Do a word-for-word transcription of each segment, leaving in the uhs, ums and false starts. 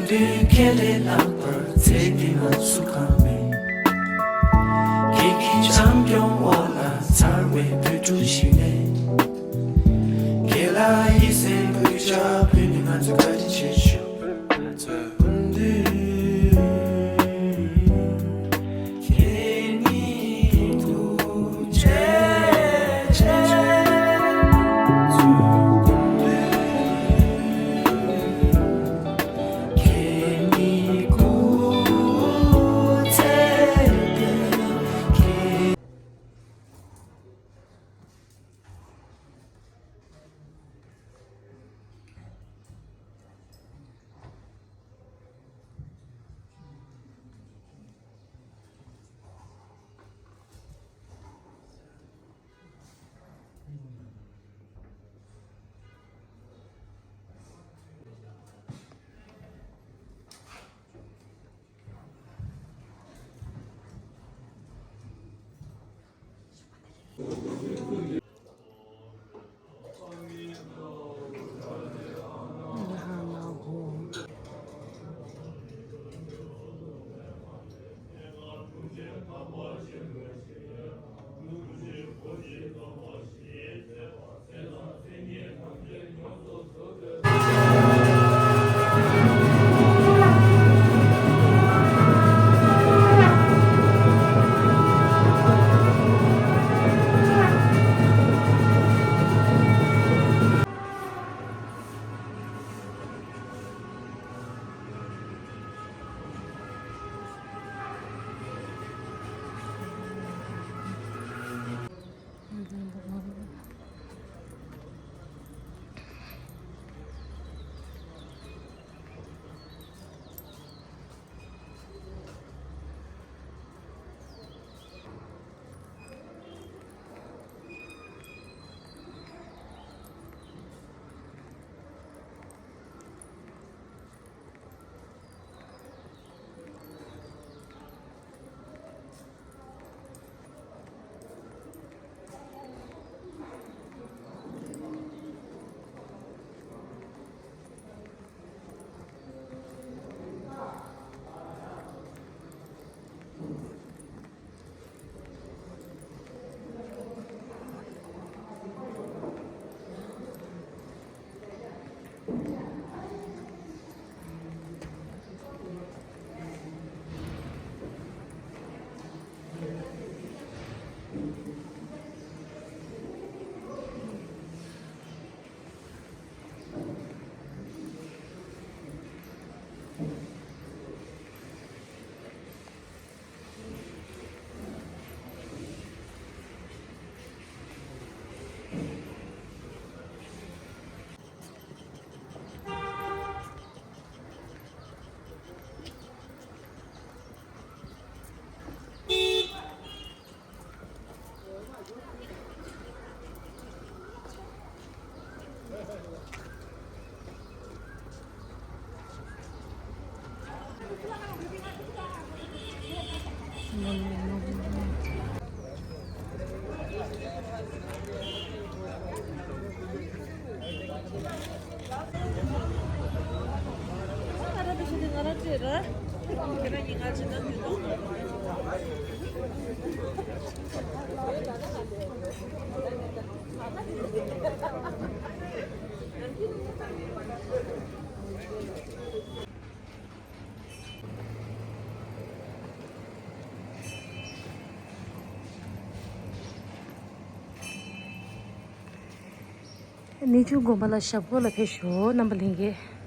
དུས་ཁས་ལེན་ལྷག་པར་ཚེ་འདི་ང་སུ་གང་མེད། ཁྱེད་ཀྱི་བྱམས་སྐྱོང་འོག་ལ་འཚར་བའི་བོད་ཕྲུག་ཞིག་ནས། ཁྱེད་ལ་ཡིད་སེམས་གུས་ཕྱག་ཕུལ་ནས་ང་ཚོས་བཀའ་དྲིན་ཆེ་ཞུ། གནས་ཆུང་དགོན་པ་ལ་ཞབས་སྐོར་ལ་ཕེབས་ཤོག་རྣམ་པ་ལྷན་རྒྱས།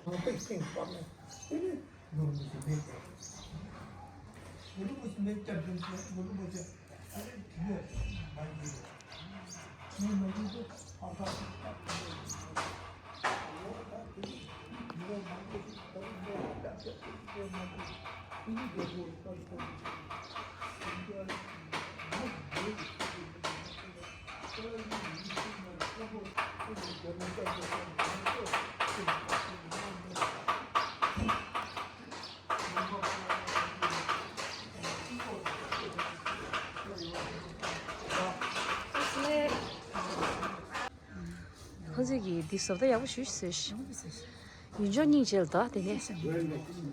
ཁོང་ཚོས་ཀྱིས་འདི་བཟོ་ལྟ་ཡག་པོ་ཞེ་པོ་ཞིག་བཟོས་ཤག་ཡུལ་ལྗོངས་སྙིང་རྗེ་ལ་དོ་དེ་ནས།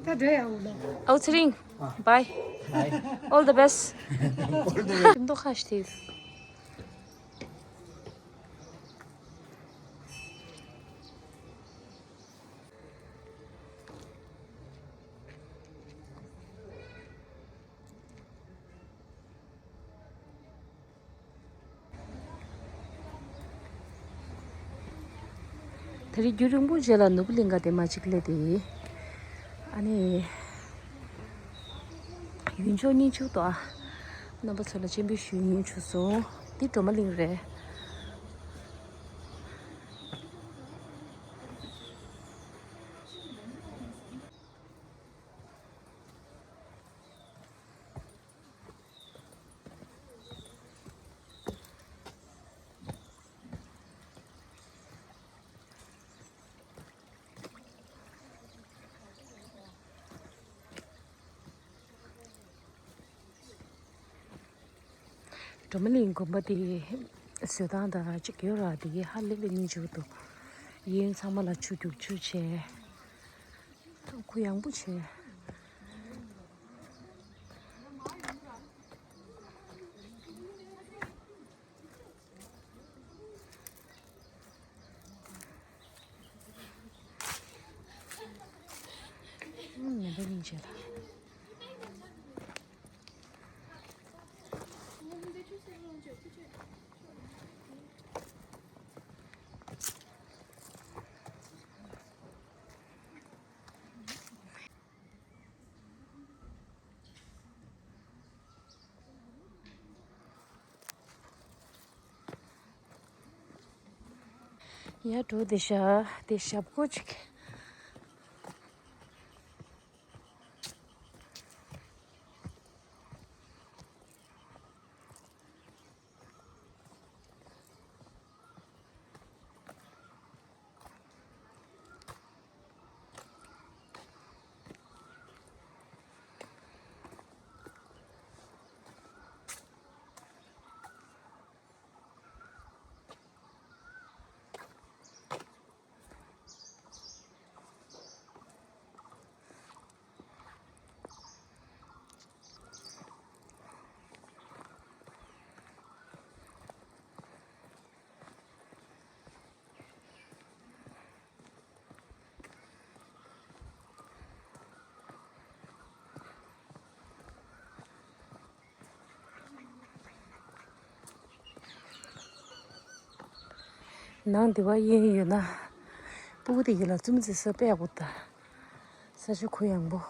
ད་འགྲོ་ཡག་འོ་ལོ། ཨའུ་ཚེ་རིང་། Bye. All the best. ཁྱིམ་ཐོག་ཁ་ཤས་དེ། ད་རེས་རྒྱུན་རིང་པོ་རྗེས་ལ་ནོར་བུ་གླིང་ག་དེ་མ་གཅིག་སླེབས་ཏེ། ཨ་ནི། ཡུལ་ལྗོངས་སྙིང་རྗེ་འདུག་ཨ། རྣམ་པ་ཚོ་ལ་སྤྱན་འབུལ་ཞུ་མྱོང་བྱུང་སོང་། འདི་སྒྲོལ་མ་གླིང་རེད། སྒྲོལ་མ་གླིང་དགོན་པ་དེ་བཟོ་སྟངས་དང་གཅིག་ཡོད་ར། དེ་གའི་ཧ་ལས་པའི་སྙིང་རྗེ་པོ་འདུག་གཡས་གཡོན་ཚང་མ་ལ་ཆུ་རྒྱུག་ཆུ་བྱས། གུ་ཡངས་པོ་བྱས། ངན་པའི་སྙིང་རྗེ་ལ། ཡར་འགྲོ་བསྡད་ཤག་དེ་ཞབས་སྐོར་ཅིག་ནང་འདི་བ་གཡས་གཡོན་ཡོད་ན། སྤུ་གུ་དེ་ཡིན་ལ་བཙུན་མོ་ཚེ་ས་དཔེ་ཡག་པོ་ད། ས་ཆ་གུ་ཡངས་པོ།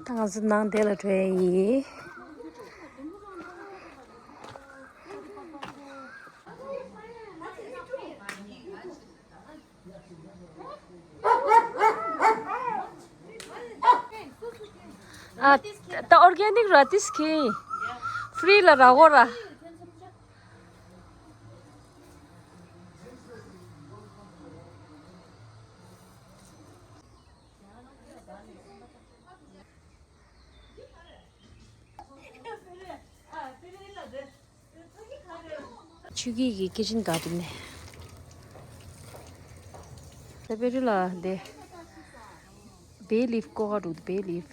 ད་ང་ཚོ་ནང་དེ་ལ་འགྲོ་ཡ་ཡིན། ཨ། ད་ཨོར་གེ་ནིག་ར་ཏིས་ཁེ། ཧྥི་རི་ལ་ར་གོ་ར། ཆུ་སྐྱེས་ཀྱི་ཀི་ཅན་ག་དུ་ནས། ད་པེ་རི་ལ་དེ། བེ་ལིབ་ཀོ་ག་འདུག་བེ་ལིབ།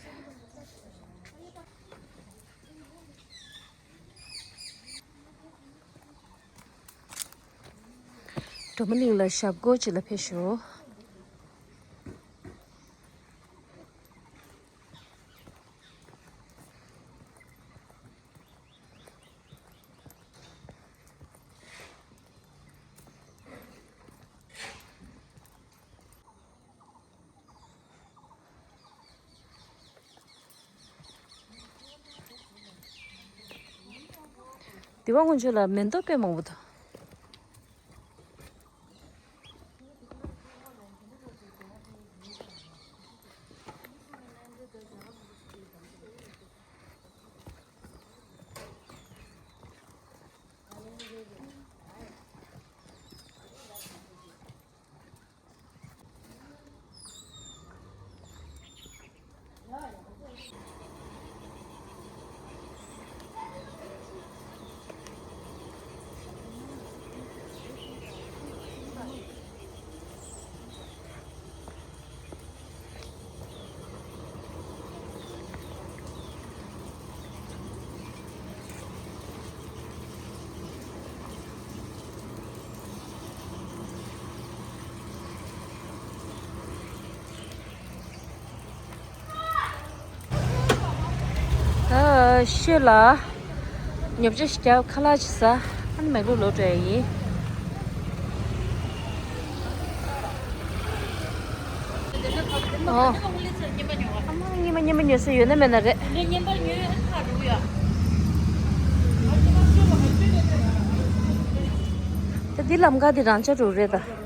སྒྲོལ་མ་གླིང་ལ་ཞབས་སྐོར་ཅིག་ལ་ཕེབས་ཤོག་དེ་བ་སྔོན་ཆད་ལ་མེ་ཏོག་དཔེ་མང་པོ་འདུག་ད་ཤོད་ལ། ཉོ་ཆ་ཞིག་རྒྱབ་ཁ་ལག་ཅིག་ཟ། ཨ་ནི་མེག་ལོ་ལོག་འགྲོ་ཡ་ཡིན། ཨོ། ཉི་མ་ཉི་མ་ཉོ་ས་ཡོད་ན་མེད་ན་རེད། ད་འདི་ལམ་ཁ་འདི་རང་ཆ་འགྲོ་རེད་ད།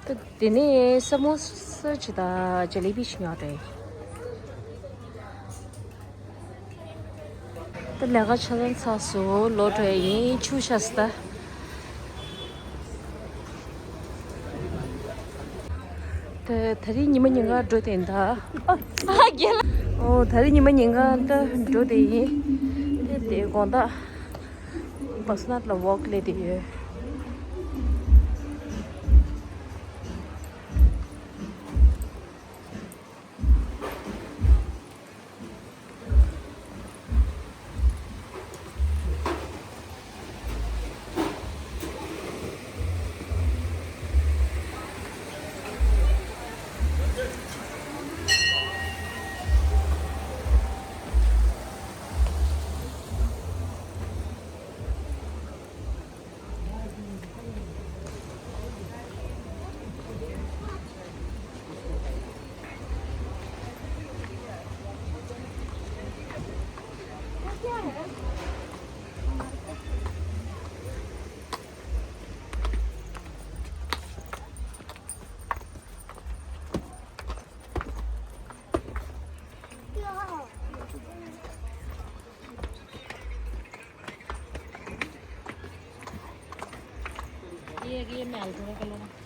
ད་དེ་ནས་ས་མོ་ས་ཅི་དང་ཇ་ལི་བི་ཞིག་ཉོ་རེད། ད་ལས་ཀ་ཆ་ཚང་ཚར་སོང་། ལོག་འགྲོ་ཡ་ཡིན། ཆུ་ཤ་སི་ད། ད་ད་རིང་ཉི་མ་ཉིན་གང་འགྲོ་དེ་འདྲ། ཨ་རྒན། ཨོ་ད་རིང་ཉི་མ་ཉིན་གང་ད་འགྲོ་དེ་ཡིན། དེ་དེ་དགོང་དག་བ་སི་ནཱཐ་ལ་ཝོག་ལས་དེ་ཡོད། ये, ये मैं हल्का सा कलर